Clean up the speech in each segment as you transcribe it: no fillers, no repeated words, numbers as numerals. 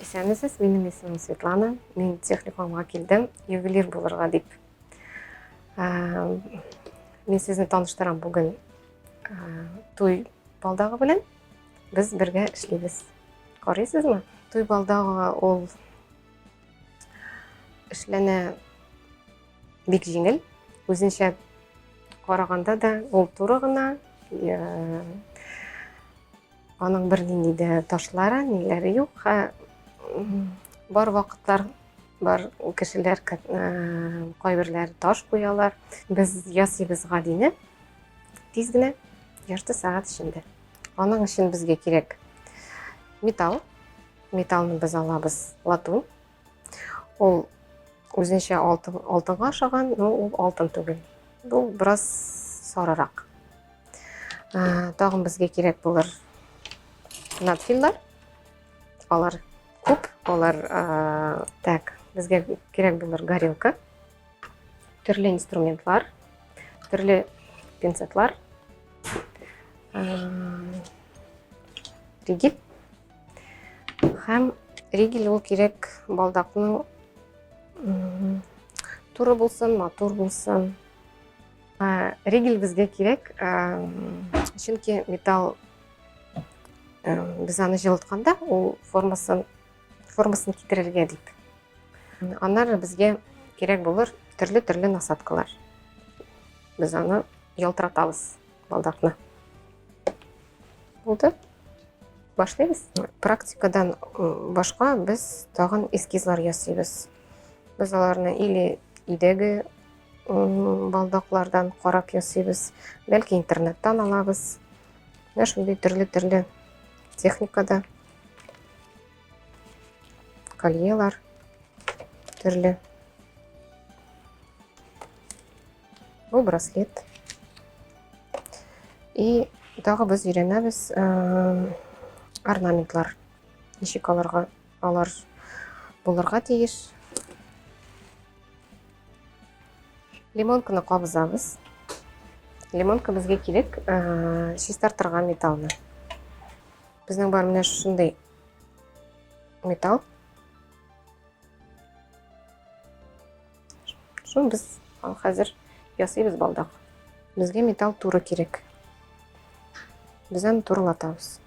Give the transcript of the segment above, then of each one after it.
Исәнмесез, минем исемем Светлана. Мин техникумга килдем, ювелир булырга дип. Мин сезне таныштырам бүген туй балдагы белән. Без бергә эшлибез. Карыйсызмы? Туй балдагы ул эшләнә бик җиңел. Үзенчә караганда да ул туры гына, Аның бернинди дә ташлары, ниләре юк. Бар вакытлар бар кешеләр кайберләре таш куялар. Без ясыйбыз гадине. Тиз генә, ярты сәгать эчендә. Аның өчен безгә кирәк металл. Металлны без алабыз латунь. Ул үзенчә алтын, алтынга ошаган, но ул алтын түгел. Бу бераз сарырак. Тагын безгә кирәк булыр надфиллар. Алар күп, алар так, безгә кирәк булыр горелка, төрле инструментлар, төрле пинцетлар, ригель. Һәм ригель ул кирәк балдакның туры булсын, матур булсын. Ригель безгә кирәк, чөнки металл без аны җылытканда ул формасын формасын китерергә дип. Аннары безгә кирәк булыр төрле-төрле насадкалар. Без аны ялтыратабыз, балдакны. Булды. Башлыйбыз. Практикадан башка без тагын эскизлар ясыйбыз. Без аларны или өйдәге балдаклардан карап ясыйбыз, бәлки интернеттан алабыз. Менә шундый төрле-төрле техникада кольелар төрле. Бу браслет. И тагы без өйрәнәбез орнаментлар. Ничек аларга алар булырга тиеш. Лимонканы кабызабыз. Лимонка безгә кирәк чистартырга металлны. Безнең бар менә шушындый металл. Шуны без хәзер ясыйбыз балдак. Безгә металл туры кирәк. Без аны турылатабыз.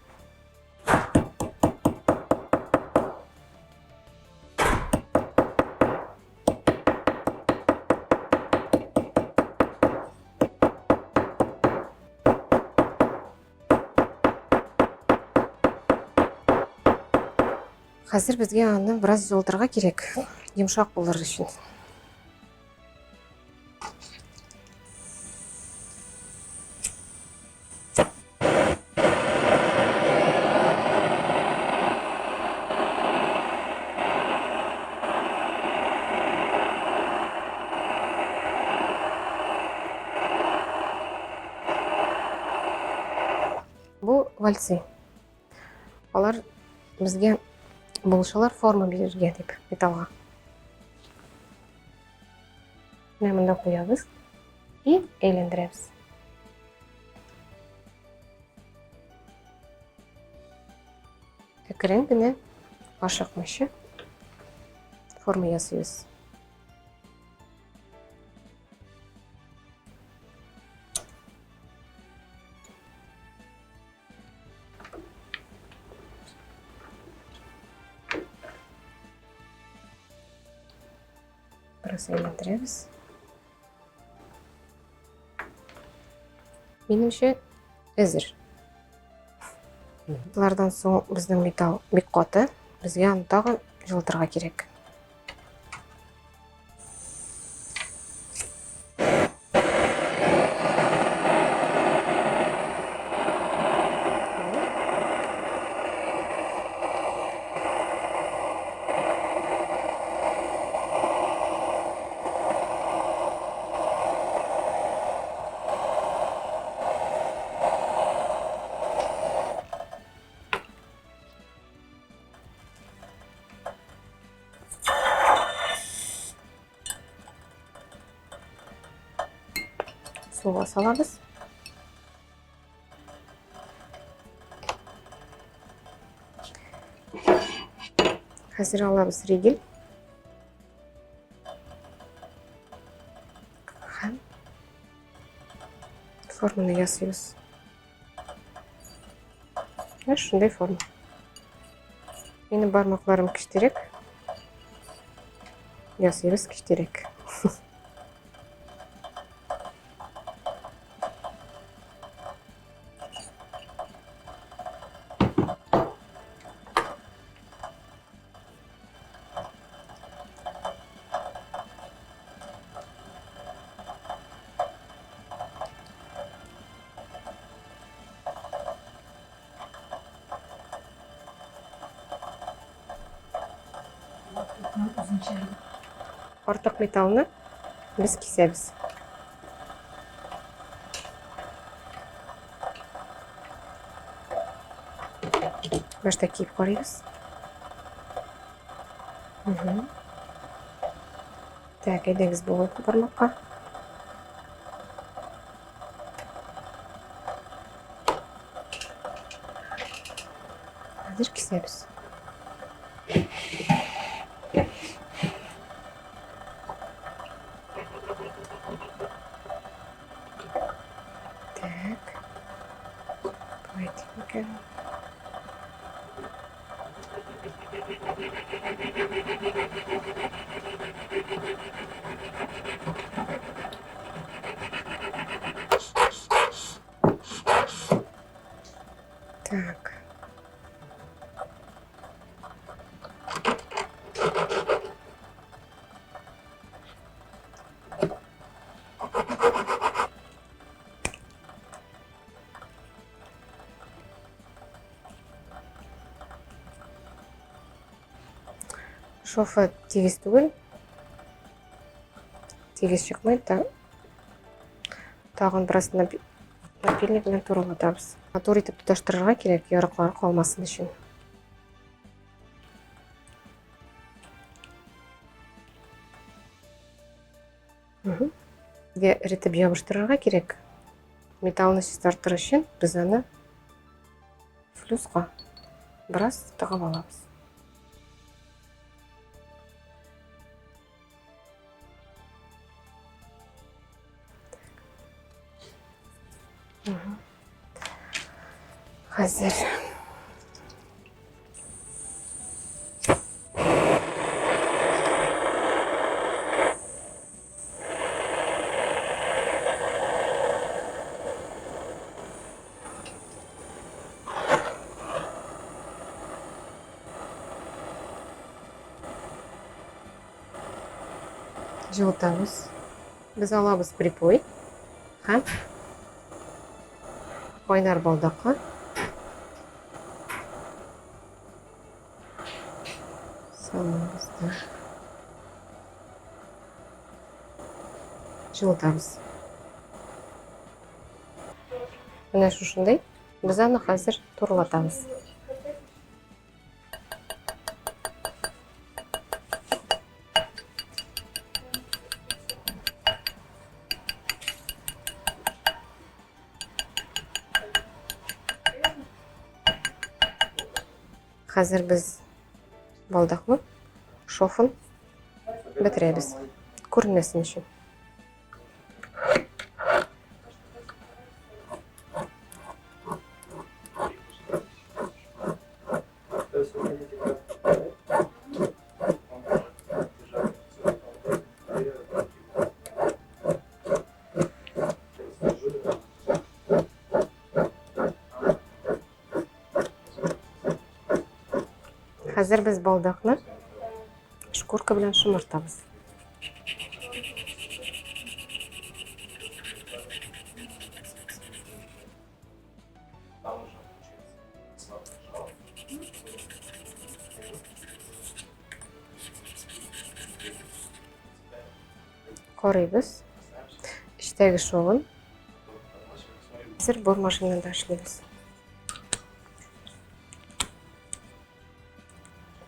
Хәзер безгә аны бераз җылытырга кирәк, йомшак булыр өчен. Бу вальцы. Алар безгә булышалар форма бирергә дип металлга. Менә монда куябыз и әйләндерәбез. Әкрен генә ашыкмыйча форма ясыйбыз. Бераз әйләндерәбез. Минемчә, әзер. Болардан соң безнең металл бик каты. Безгә аны тагын җылытырга кирәк. Суга салабыз. Хәзер алабыз ригель. Һәм форманы ясыйбыз. Менә шундый форма. Минем бармакларым кечтерәк. Ясыйбыз кечтерәк. Артык металлны без кисәбез. Башта киеп карыйбыз. Угу. Так, әйдәгез бу бармакка. Хәзер кисәбез. Так. Болай итик микән? Так. Шофы тигез түгел. Тигез чыкмый, та тагын бераз напильник белән турылатабыз. Матур итеп тоташтырырга кирәк, ярыклар калмасын өчен. Безгә эретеп ябыштырырга кирәк. Металлны чистартыр өчен без аны флюска бераз тыгып алабыз. Хәзер Җылытабыз. Без алабыз припой һәм кайнар балдакка салабыз да җылытабыз. Менә шушындый. Без аны хәзер турылатабыз. Хәзер без балдакны шофын бетерәбез. Күренмәсен өчен. Хәзер без балдакны шкурка белән шомартабыз. Карыйбыз. Эчтәге шовын. Хәзер бор машинада эшлибез.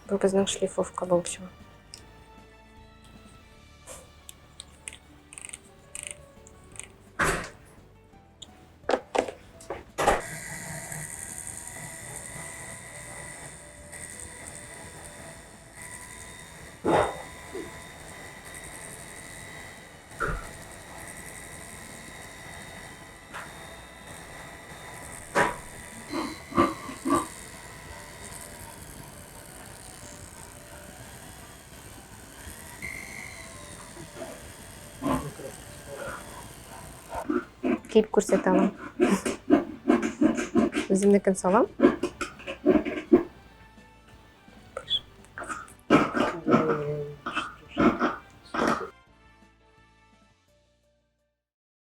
Бу безнең шлифовка булып чыга. Киеп күрсәтә алам. Үземнекен салам.